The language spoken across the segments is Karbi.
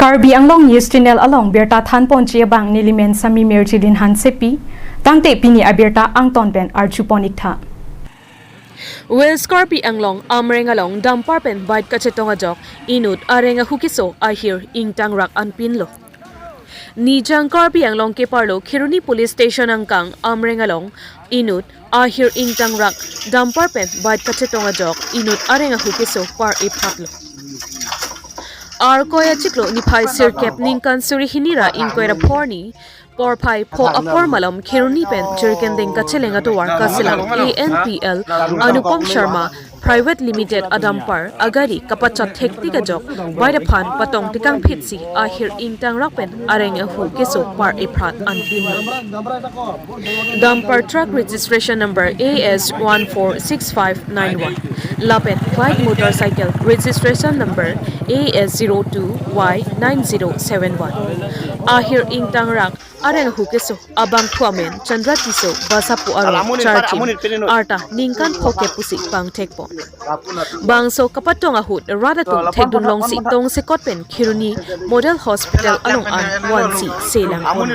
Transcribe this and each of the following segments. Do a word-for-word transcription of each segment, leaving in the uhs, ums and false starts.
Karbi Anglong News Channel along birta thanponji abang nelimen Sami Mirjilin Hansepi, tangte pini abirta angton pen arjupon iktha. West Karbi Anglong Amreng along dumper pen bike kachetong ajok inut areng ahu keso ahir ingtangrak anpinlo. Nijang Karbi Anglong keparlo Kheroni Police Station angkang Amreng along inut ahir ingtangrak dumper pen bike kachetong ajok inut areng ahu keso par-iphatlo. Arkoi achiklo niphai sirkep ningkan suri hini ra ingkoi ra pho arni porphai pho akor malom Kheroni pen jerkendeng kacheleng atovar kaselam A N P L Anupam Sharma Private Limited adumper agari kapachot thektik ajok bike aphan patong tekangphitsi ahir ingtangrak pen areng ahu keso par-iphat anpinlo. Dumper truck registration number A S one four six five nine one lapen bike motorcycle registration number A S zero two Y nine zero seven one. Ahir ingtangrak areng ahu keso abangphu amen Chandra Tisso, basapo arong Charching, arta ningkan phokep pusi pangthekpon. Bangso kapatong ahut rat atum thekdunlongsi tongsekot pen Kheroni Model Hospital along an vansi selangpon.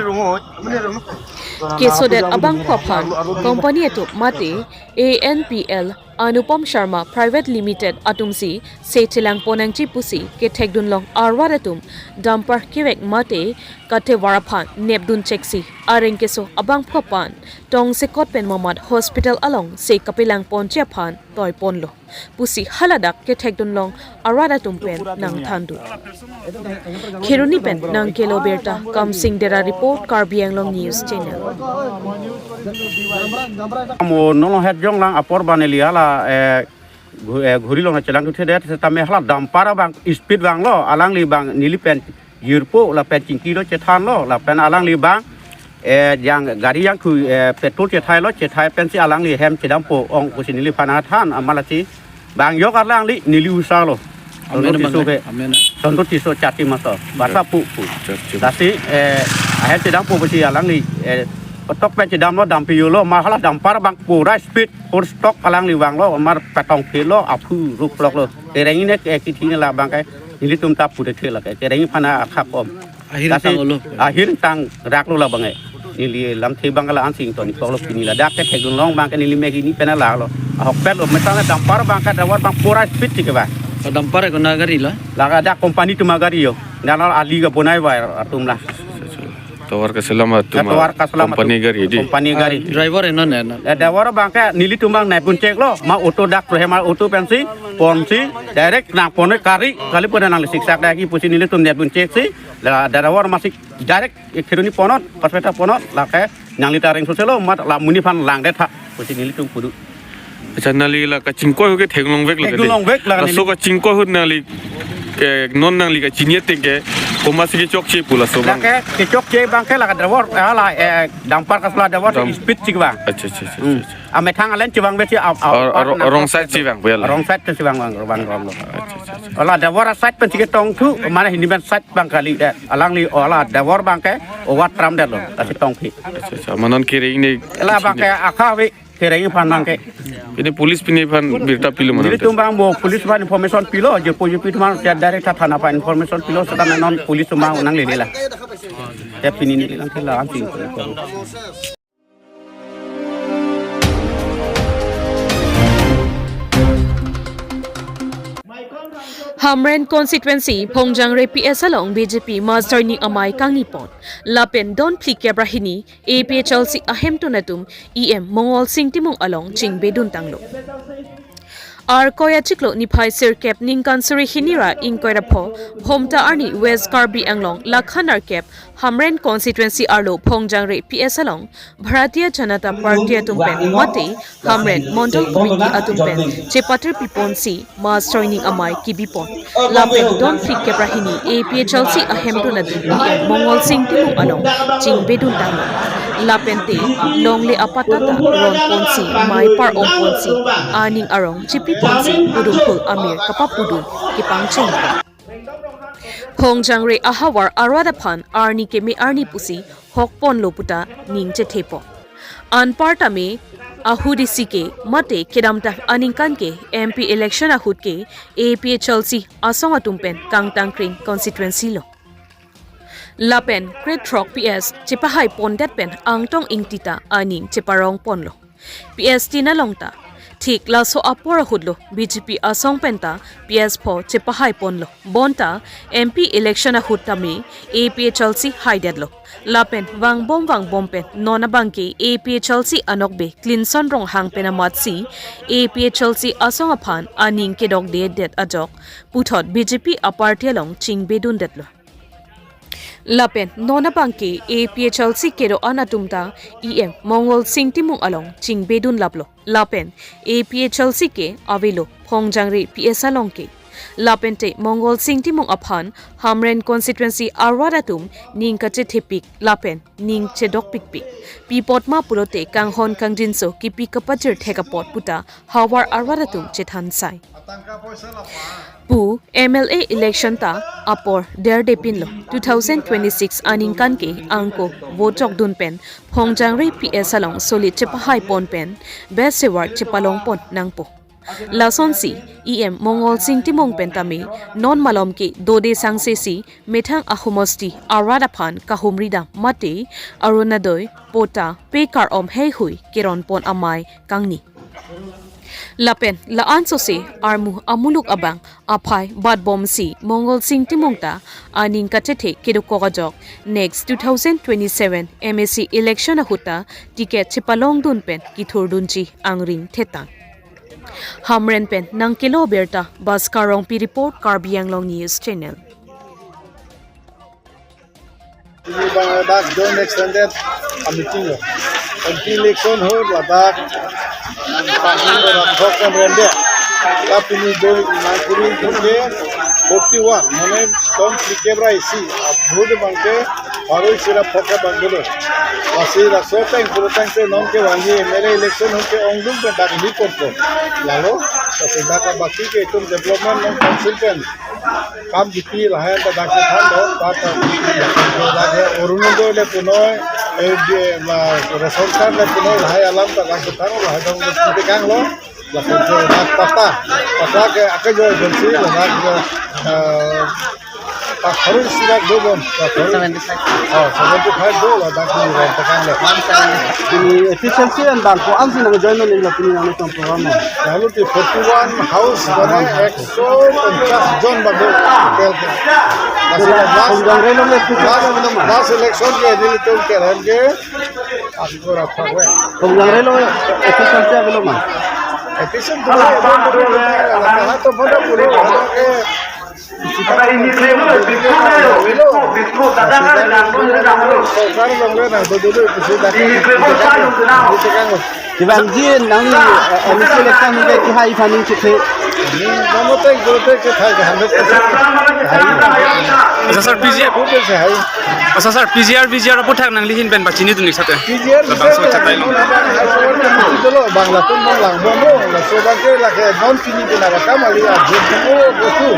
Kesodet abangphu aphan company atum mate A N P L Anupam Sharma Private Limited atumsi se chelangpon nangji pusi kethekdunlong arat atum dumper kevek mate kathevar aphan nepdun cheksi areng keso abangphu aphan tongsekot pen mamat hospital along se kapelangponji aphan toiponlo pusi haladak kethekdunlong arat atum pen nangthandun. Kheroni pen nangkelo birta Kamsing Dera report, Karbi Anglong News Channel. Mo nono het jonglang apor baneli hala, eh, ghu-, eh, ghuri long chelang tuthe det, setame hala dumper abang speed vanglo, alangli bang neli pen jirpo lapen chingkilo chethanlo, lapen alangli bang, eh, jang gari jangthu, eh, petrol chethailo, chethai pensi alangli hem chedampo ong pusi neliphan than, amalasi bang yok alangli neli usalo. Amen, Chandra Tisso abang, ke. Amen. Chandra Tisso Charching master. Basa pu pu. Charching. Lasi, eh, ahem chedampo pusi alangli, eh, petok pen chedamlo, dampi yolo, ma hala dumper abang pura speed, pur stok alangli vanglo, mar patong philo, aphu ruploklo. Kereng ne ke kithi ne la bang ke, nelitum ta pu de thela ke, kereng aphan akhak om. Ahir Lasi, tanglo. Ahir tangraklo la bang ke. Neli lamthe bang ke la-an si ington-ikpoklo pini ladak kethekdunlong bang ke neli me hini pen lalo. Ahokpetlo, metang dumper bang ke driver bang pura speed si ke bang. Dumper ke kona gari la? Laga dak company atum agari yo. Nalo ali ke bonai bai atum la. Tovar kaselam atum, Tovar kaselam company atum. Gari di. Company gari. Ah, driver enon enon. Eh, driver bang ke nelitum bang nepdun cheklo. Ma auto dak prohe ma auto pensi ponsi direct nangpon kari kali pun nangsiksak lagi pusi nelitum nepdun cheksi. La driver masi direct Kheroni ponnon, hospital ponnon, lake nangli ta reng soselo, mat la monit aphan langdet tha pusi nelitum pudu. Accha, nangli la kachingkoi ahut ke theklongvek lake de. Theklongvek lake Laso neli. Kachingkoi ahut nangli ke non nangli kachini ateng ke komatsi kechokche pu laso bang. Lake kechokche bang ke lake driver, eh, la, eh, dumper kaselam driver Dam- speed chik bang. Accha, accha, accha, Hmm. accha. Amethang alen chevangve si a, a, Ar-, ar-, a, wrong side si vangve la. Wrong side si vang, vang, vang, vang. Accha, accha, accha. Hala driver a side pen chike tongthu, mane hini pen side bang kali de. Alangli hala driver bang ke over tram detlo, lasi tongphi. Accha, accha. Ma non kereng ne La bang ke akha ave kereng aphan bang ke. Pini police pini aphan birta pilo ma non? Nelitum bang mo police aphan information pilo, jirpo jirpi atum aphan direct thana aphan information pilo, setame non police atum bang nanglele la. Ya pini neli nangkela ansi. Hamren constituency Phongjangre P S along B J P Master Ning Amei kangnipon. Lapen don phlikep ra hini A P H L C ahemtun atum E M Mongol Sing Timung along chingbeduntanglo. Arkoi achiklo niphai sirkep ningkan suri hini ra ingkoi ra pho, Phomta arni West Karbi Anglong lakhan arkep Hamren constituency arlo Phongjangre P S along Bharatiya Janata Party atum pen mate Hamren Mondol Committee atum pen chepatir piponsi Master Ning Amei kebipon. Lapen don phlikep ra hini A P H L C ahemtun atum E M Mongol Sing Timung along chingbeduntanglo. Lapente longle apatata ronponsi mei par-ongponsi aning arong chipiponsi pudumphul amir kapapudun kepangcheng. Phongjangre ahavar arat aphan arni keme arni pusi hokponlo puta ning chethepon. Anparta me ahut isi ke mate kedamtang aningkan ke M P election ahut ke A P H L C asong atum pen kangtangkring constituency lo. Lapen krethrok P S chepahai pondet pen Angtong Ingti ta aning cheparong ponlo. P S tin along ta thik laso apor ahut lo B J P asong pen ta P S pho chepahai ponlo. Bonta M P election ahut tame A P H L C haidetlo. Lapen vangbom vangbom pen non abangke A P H L C anokbe Clinson Ronghang pen amatsi A P H L C asong aphan aning kedokdedet ajok puthot B J P aparty along chingbedundetlo. Lapen non abangke A P H L C kedo-an atum ta E M Mongol Sing Timung along chingbedunlaplo. Lapen A P H L C ke avelo Phongjangre P S along ke. Lapente Mongol Sing Timung aphan Hamren constituency arat atum ning kachethepik lapen ning chedokpikpik pi apot ma pulote kanghon kangjinso kipi kapajir thek apot puta havar arat atum chethan sai. Pu M L A election ta apor derdepinlo. Two thousand twenty-six aningkan ke angko vote chokdun pen Phongjangre P S along solid chepahai pon pen best award chepalong pon nangpo. Lasonsi E M Mongol Sing Timung pen tame non malom ke dode sangse si methang ahomosti arat aphan kahumri dam mate Orunodoi, patta, pekar om heihui keron pon amei kangni. Lapen la-an sose armu amuluk abang aphai batbomsi Mongol Sing Timung ta aning kachethe kedokok ajok next two thousand twenty-seven M A C election ahut ta ticket chepalongdun pen kithurdunji angring thetang. Hamren pen Nangkelo Birta, Bhaskar Rongpi report, Karbi Anglong News Channel. Ini bang dak joint extended a meeting lo. M P election ho ladak. Pangin berat thok kan rende. Tapi ni do nangkuri ke forty one. Mane tom plikebra isi. Abhud bangke baru sira phoka bang dulu. Masih laso peng puru peng se non ke wangi M L A election ho ke ongdung ke dak ni korto. Lalu, tapi dak baki ke itum development non council pen kam kipi lahai ta dak kethan do, ta ta dak ke Orunodoi le punoi, eh, di, ma, ration card le punoi lahai alam ta dak kethan lahai dong kipi kanglo, la punoi dak patta, patta ke ake jo agency la dak, eh, ta harus sirak do bom, ta harus. Seventy five. Oh, seventy five do la dak ni ran ta kanglo. One seventy five. Ini efficiency an bang ko-ansi nangjoin nanglo pini nangtum program mo. Lalu di forty one house mane ekso ponchas jon badu tel ke. Masih last, Phongjangre along le last, last election ke di itum ke ran ke. Aku kurang tahu. Phongjangre along efficiency avelo ma? Efficient tu lah, itu tu lah, lah, lah, tu pada puri, pada ke. Sorkar along le nangdodun, isi dak, isi dak. Kevangji nangli, eh, M A C election ke kehai aphan ning chethe. Ning mono tek, mono tek kehai ke hundred percent. Hai. Asa sir, P G R. Hundred percent hai. Asa sir, P G R, V G R aphuthak nangli ahin pen pachinidun ik sate. P G R, labangso V G R, chatai lo. Bang latum bang langbom lo, laso abangke lake non chinidun abang kam ali ajut mo bosu.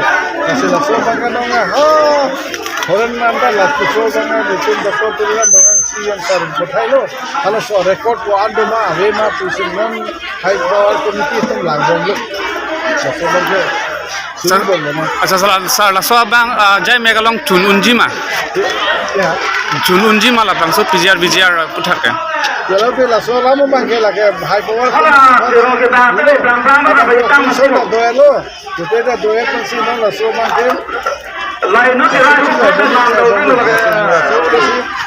Lasi laso abangke nong ha. Foreign nanta laso abangke bichun doktor tuliran bang C M sir pathai lo. Halaso record ko-an do ma, ave ma pusi non high power committee atum langbom lo. Laso abangke chinidun lo ma. Asa sir, sir, laso abang, ah, Jaimek along chun unji ma? Ya. Chun unji ma labangso P G R, V G R aphuthak ke? Ya, lalu laso alam abangke lake high power committee. Laso abangke. Lai no tira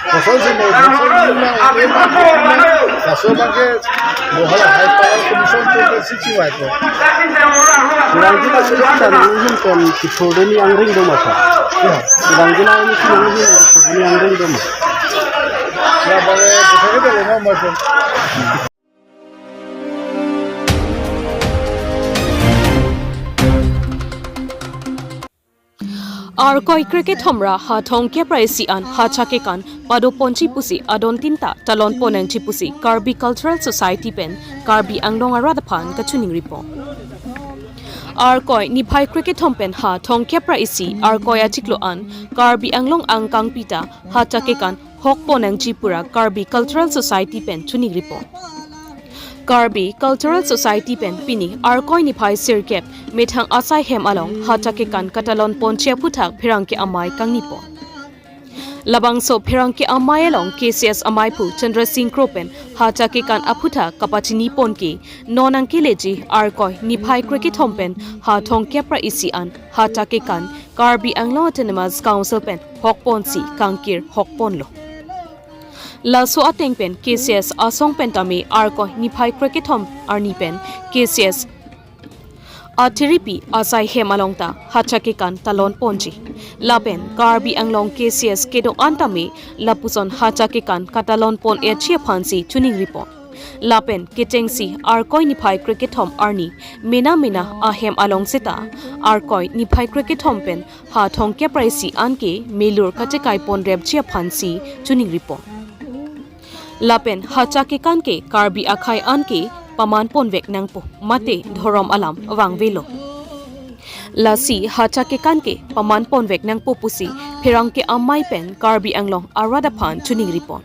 Kosonsi mo, kosonsi mo, laso abangke, mo hala high power commission to si chiwai ko. Kurang kita sih kita nunggu kon kithurdeni angring do ma tha. Ya. Kurang kita ini sih nunggu kithurdeni angring do ma. Ya, bang, kita kita lama macam. Arkoi krekethom ra ha thomkep ra isi an ha Chakekan padoponji pusi adon tin ta talon pon nangji pusi Karbi Cultural Society pen Karbi Anglong arat aphan kachiningripo. Arkoi niphai krekethom pen ha thomkep ra isi Arkoi achiklo an Karbi Anglong angkangpi ta ha Chakekan hok pon nangji pura Karbi Cultural Society pen chiningripo. Karbi Cultural Society pen pini Arkoi niphai sirkep methang asai hem along ha Chakekan katalon ponji aphuthak pherangke amei kangnipo. Labangso pherangke amei along K C S ameiphu Chandra Singh Kro pen hacha kekan aphutha kapachini pon ke non nangkeleji Arkoi niphai krekethom pen ha thomkep ra isi an hacha kekan Karbi Anglong Autonomous Council pen hok ponsi kangkir hok ponlo. Laso ateng pen K C S asong pen tame Arkoi niphai krekethom arni pen K C S athiripi asai hem along ta hacha kekan talon ponji. Lapen Karbi Anglong K C S kedo-an tame lapuson hacha kekan katalon pon-etji aphansi choningri pon. Lapen kechengsi Arkoi niphai krekethom arni mena mena ahem along seta Arkoi niphai krekethom pen ha thomkep ra isi an ke melur kachekai ponrepji aphansi choningri pon. Lapen hacha kekan ke Karbi akhei an ke paman ponvek nangpo mate dhorom alam vangvelo. Lasi hacha kekan ke paman ponvek nangpo pusi pherangke amei pen Karbi Anglong arat aphan choningri pon.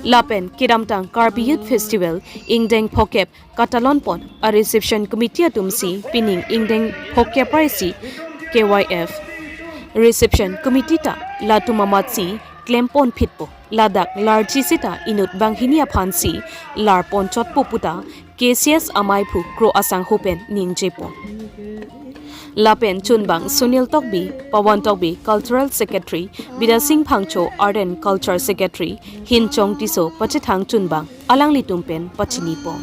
Lapen kedamtang Karbi Youth Festival ingdeng phokep katalon pon a reception committee atumsi pining ingdeng phokep ra isi K Y F reception committee ta latum amatsi klem pon phitpo, ladak larji seta inut banghini aphansi lar pon chotpo puta K C S ameiphu Kro asangho pen ningje pon. Lapen chunbang Sunil Tokbi, Pawan Tokbi, Cultural Secretary, Bidasing Phangcho, Art and Culture Secretary, Hinchong Tisso, pachethang chunbang alanglitum pen pachini pon.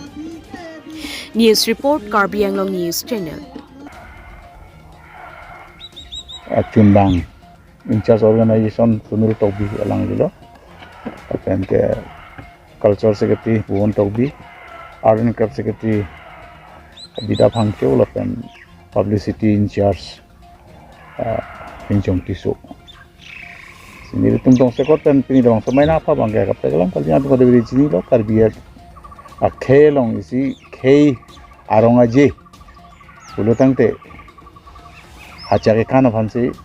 News report, Karbi Anglong News Channel. Achunbang in charge organization Sunil Tokbi alanglilo. Lapen ke Culture Secretary Bhuvan Tokbi, Art and Craft Secretary Bida Phangcho, lapen Publicity in charge, ah, Hinchong Tisso. Sini tum tong sekot pen pini dong semai na apa bang ke kaprek alam kali atu kado beri sini lo Karbi akhei along isi khei arong aje. Pulo tangte hacha kekan aphansi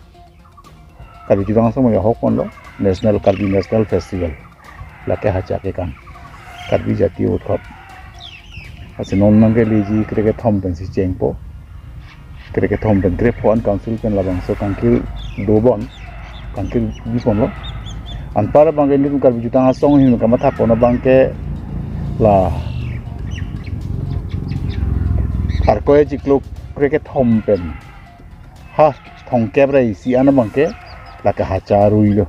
Karbi Jutang Asong ya hok ponlo National Karbi National Festival. Lake hacha kekan Karbi Jatiya Utsav. Lasi non nangkeleji krekethom pensi chengpo. Krekethom pen krepho an council pen labangso kangkir dobon. Kangkir bi ponlo. Anpar abang ke nelitum Karbi Jutang Asong ahin kamatha pon abang ke la Arkoi achiklo krekethom pen ha thomkep ra isi an abang ke lake hacha arui lo.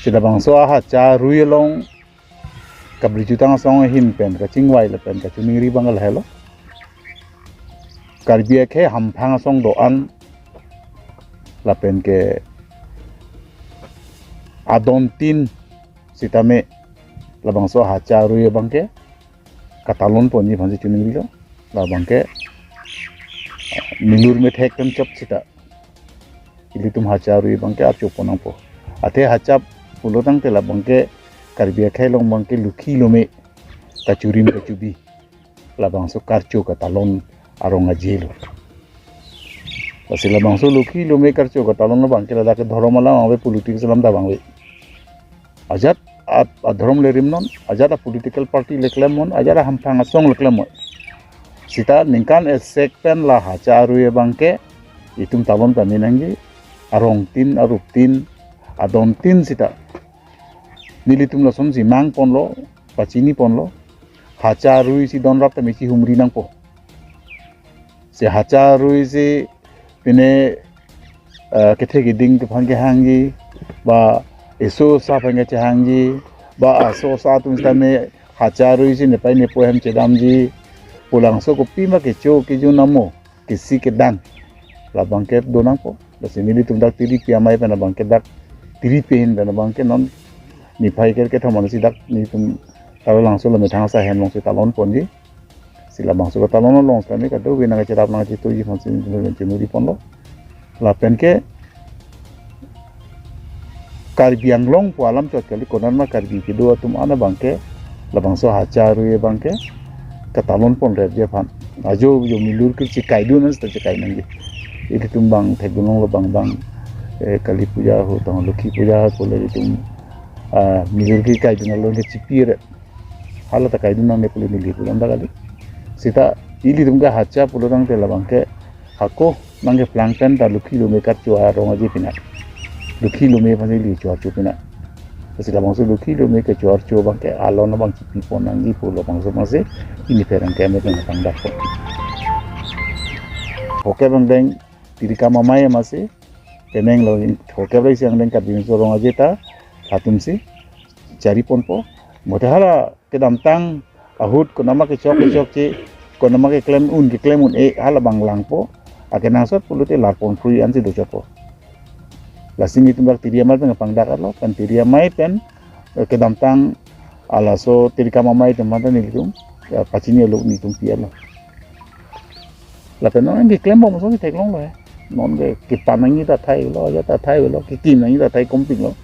Si labangso ahacha arui along Karbi Jutang Asong ahin pen kachingvai lapen kachoningri abang ke lahelo. Karbi akhei hamphang asong do-an lapen ke adontin sitame labangso hacha arui abang ke katalon ponji aphansi choningrilo. Labang ke milur methek pen chop sita ilitum hacha arui abang ke archo pon nangpo. Athe hacha pulo tangte labang ke Karbi akhei along abang ke lukhi lome kachurim kachubi labangso karcho katalon arong aje lo. Lasi labangso lukhi lome karcho katalon abang ke ladak ke dhorom alam ave, politics alam ta vangve. Ajat a, adhorom le rimnon, ajat a political party le klemnon, ajat a hamphang asong le klemnon. Sita ningkan esek pen la hacha arui abang ke itum talon pame nangji, arongtin, aruptin, adontin sita. Nelitum lasonsi mang ponlo, pachini ponlo, hacha arui si donrap tame chihumri nangpo. Si hacha arui si pine, eh, kethe keding kephan kehangji, ba eso sa aphan kechehangji, ba aso sa atum sitame hacha arui si nepai nepo ahem chedamji, pulangso kopima kecho kejun amo, kesi kedang. Labang ke do nangpo. Lasi nelitum dak tiripi amei pen abang ke dak tiripi ahin pen abang ke non niphai krekethom ansi dak nelitum Taralangso lo methang asa hem alongsi talon ponji. Si labangso katalon along sitame kadokave nangkacherap nangkachetuji aphansi nelitum choningri ponlo. Lapen ke Karbi Anglong pu alam chot kali, konatma Karbi kedo atum an abang ke labangso hacha arui abang ke katalon ponrepji aphan. Ajo jo milur ke chekaidun an sita chekai nangji. Ilitum bang thekdun longlo bang bang, eh, Kali Puja ho tong Lokhi Puja ho pule ilitum, ah, milur ke kaidun along ke chipire. Hala ta kaidun nangne pule neli pulang ta kali. Sita ilitum ke hacha pulo tangte labang ke hako nangkeplang pen ta lukhi lome karcho arong aje pinat. Dukhi lume aphansi ili chor cho pina. Lasi labangso dukhi lume kechor cho abang ke alon abang chipi pon nangji pu labangso abangsi ili pherangke amen pen pangdakpo. Hokep angdeng Tirikam Amei amatsi, penang lo hokep lo isi angdeng Karbi Riso Rong Aje ta latumsi chari ponpo. Mote hala kedamtang ahut konama kechok kechokche, konama keklem un keklem un-e hala abang langpo. Akenangsot pulote lar pon phrui ansi dochotpo. Lasi nelitum dak Tiri Amei pen pangdak arlo, pen Tiri Amei pen, eh, kedamtang alaso Tirikam Amei atum mata nelitum, ya, pachini alo nelitum pi arlo. Lapen non keklem bom so ketheklonglo he. Non ke kepan nangji ta thai lo, ya ta thai lo, kekim nangji ta thai kompik lo.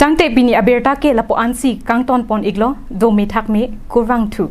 Tangte pini abirta ke lapu-ansi kangton pon iklo, dome thakme, kurvangthu.